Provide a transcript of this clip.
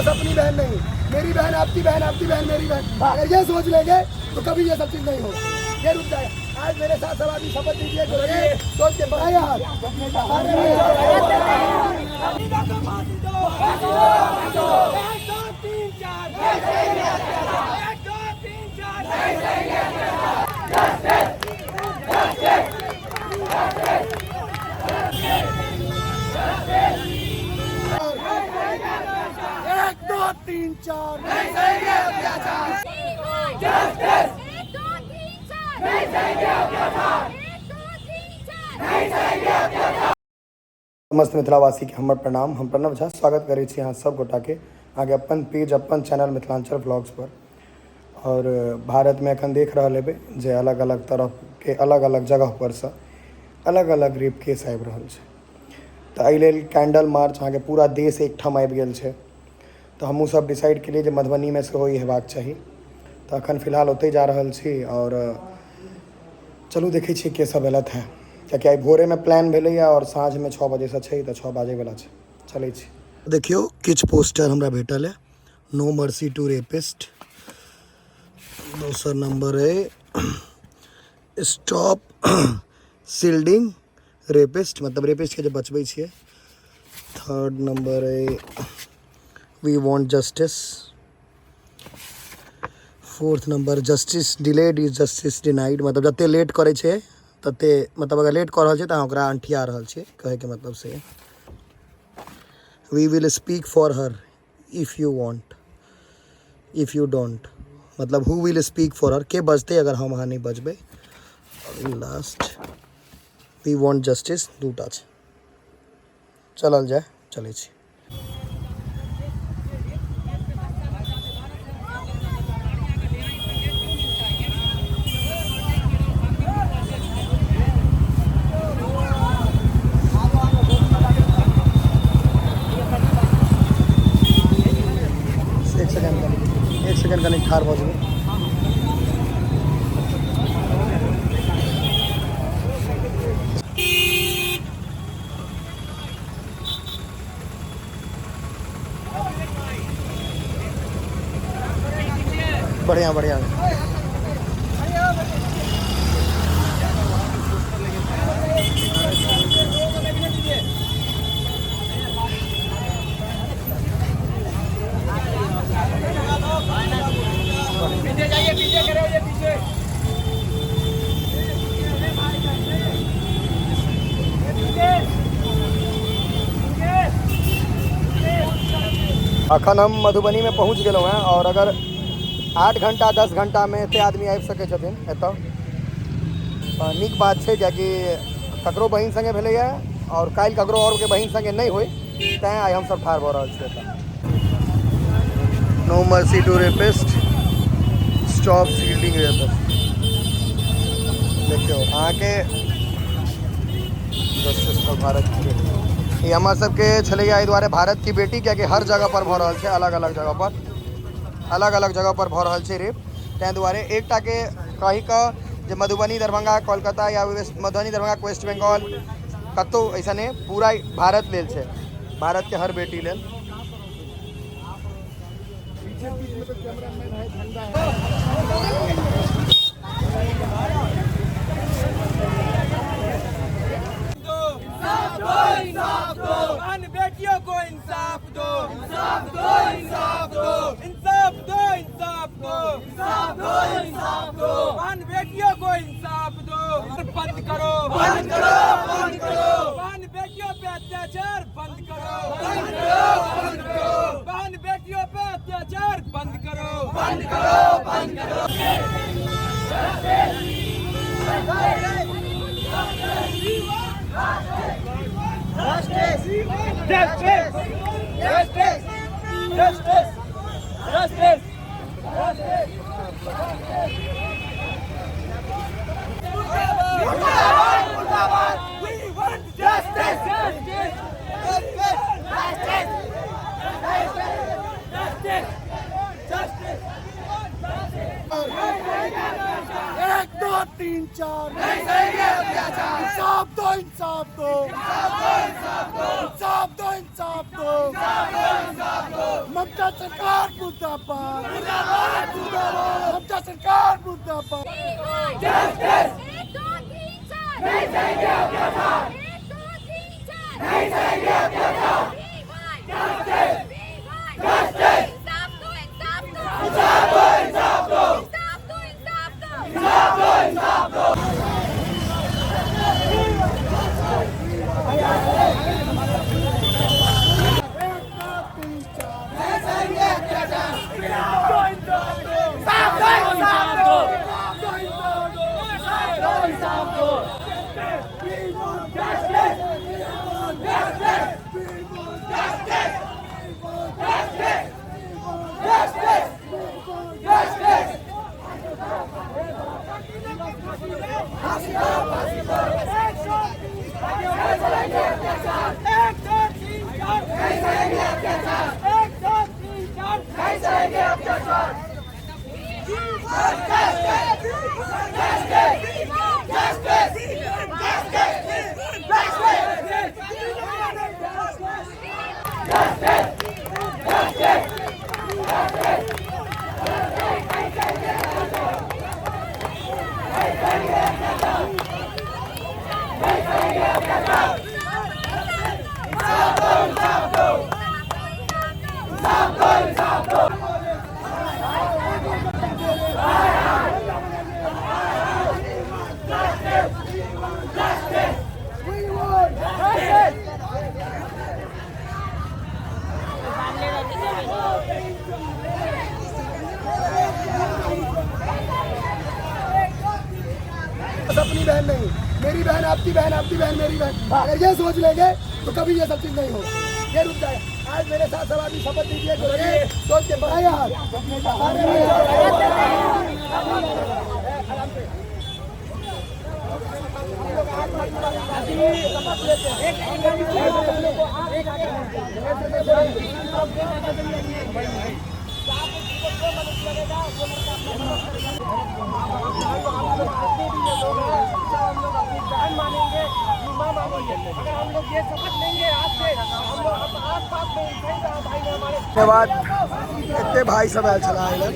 अपनी बहन नहीं, मेरी बहन आपकी बहन, आपकी बहन मेरी बहन। अगर ये सोच लेंगे तो कभी ये सब चीज नहीं होगा, ये रुक जाएगा। आज मेरे साथ सब आदमी शपथ लीजिए, जो ये सोच के बढ़ाया हाथ। अरे एक दो तीन चार। एक दो तीन चार नहीं सहेंगे अत्याचार। एक दो तीन चार नहीं सहेंगे अत्याचार। समस्त मिथिलावासीके हमर प्रणाम। हम प्रणव झा स्वागत करै छी अहाँ सब गोटाके अहाँके अपन पेज अपन चैनल मिथिलांचल व्लॉग्स पर। और भारतमे एखन देख रहल हेबै जे अलग अलग तरहके अलग अलग जगह परसँ अलग अलग रेप केस आबि रहल छै। तऽ एहि लेल कैंडल मार्च अहाँके पूरा देश एकठाम आबि गेल छै। तऽ हमहूँ सब डिसाइड केलियै जे मधुबनीमे सेहो ई हेबाक चाही। तऽ एखन फिलहाल ओतहि जा रहल छी और चलू देखै छियै के सब एलथि हेँ, कियाकि आइ भोरेमे प्लान भेलैए आओर साँझमे 6 बजेसँ छै, तऽ 6 बाजैवला छै, चलै छी। देखियौ किछु पोस्टर हमरा भेटल है, नो मर्सी टू रेपिस्ट। दोसर नंबर है स्टॉप शिल्डिंग रेपिस्ट, मतलब रेपिस्ट के जे बचबै छियै। थर्ड नंबर है we want justice. Fourth number justice delayed is justice denied, मतलब जते लेट करै छै तते, मतलब अगर लेट कऽ रहल छै तऽ अहाँ ओकरा अंठिया रहल छियै, कहैके मतलब से। We will speak for her if you want, if you don't, मतलब who will speak for her, के बजतै अगर हम अहाँ नहि बजबै। लास्ट we want justice, दूटा छै। चलल जाय, चलै छी। एक सेकंड, एक सेकंड कनि ठाढ़ भऽ जेबै। बढ़िया बढ़िया। पीछे जाइए, पीछे खड़े होइए, पीछे। अखन हम मधुबनी में पहुँच गेलहुँ हेँ और अगर 8 घंटा 10 घंटा में एते आदमी आबि सकै छथिन एतऽ तऽ नीक बात छै, कियाकि ककरो बहिन संगे भेलैए और काल्हि ककरो और के बहिन संगे नहि होइ, तैं आइ हमसब ठाढ़ भऽ रहल छी एतऽ। No mercy to rapist, stop shielding rapist. देखियौ अहाँके जस्टिस फॉर भारत की बेटी, ई हमर सबके छलैया एहि दुआरे भारत की बेटी, कियाकि हर जगह पर भऽ रहल छै, अलग अलग जगह पर, अलग अलग जगह पर भऽ रहल छै रेप। ताहि दुआरे एकटा के कहि कऽ जे मधुबनी, दरभंगा, कोलकाता या वेस्ट, मधुबनी, दरभंगा, वेस्ट बंगाल कतहु ऐसा नहि, पूरा भारत लेल छै, भारत के हर बेटी लेल। बहन बेटियों को इंसाफ दो, इंसाफ दो, इंसाफ दो, इंसाफ दो, इंसाफ दो, इंसाफ दो, इंसाफ दो, बहन बेटियों को इंसाफ दो। बंद करो, बंद करो, बंद करो, बहन बेटियों पे अत्याचार बंद करो, बंद करो, बंद करो, बहन बेटियों पे अत्याचार बंद करो, बंद करो, बंद करो। Justice! Justice! Justice! Justice! मुर्दाबाद! मुर्दाबाद! We want justice! Justice! Justice! Justice! Justice! एक दो तीन चार। इंसाफ दो, इंसाफ दो, इंसाफ दो, इंसाफ दो, इंसाफ दो, इंसाफ दो। ममता सरकार मुर्दाबाद, मुर्दाबाद, मुर्दाबाद। ममता सरकार मुर्दाबाद। एक दो तीन चार नहीं सहेंगे अत्याचार। एक दो तीन चार नहीं सहेंगे अत्याचार। इंसाफ दो, इंसाफ दो, इंसाफ दो, इंसाफ दो, इंसाफ दो, इंसाफ दो, इंसाफ दो, इंसाफ दो। एक दो तीन चार नहीं सहेंगे अत्याचार। एक दो तीन चार नहीं सहेंगे अत्याचार। बस अपनी बहन नहीं, मेरी बहन आपकी बहन, आपकी बहन मेरी बहन। अगर ये सोच लेंगे तो कभी ये सब चीज नहीं होगी, ये रुक जाए। आज मेरे साथ सब आदमी शपथ लीजिए, जो ये सोच के बढ़ाए हाथ। अरे धन्यवाद। एते भाई सब आयल छला आइलन।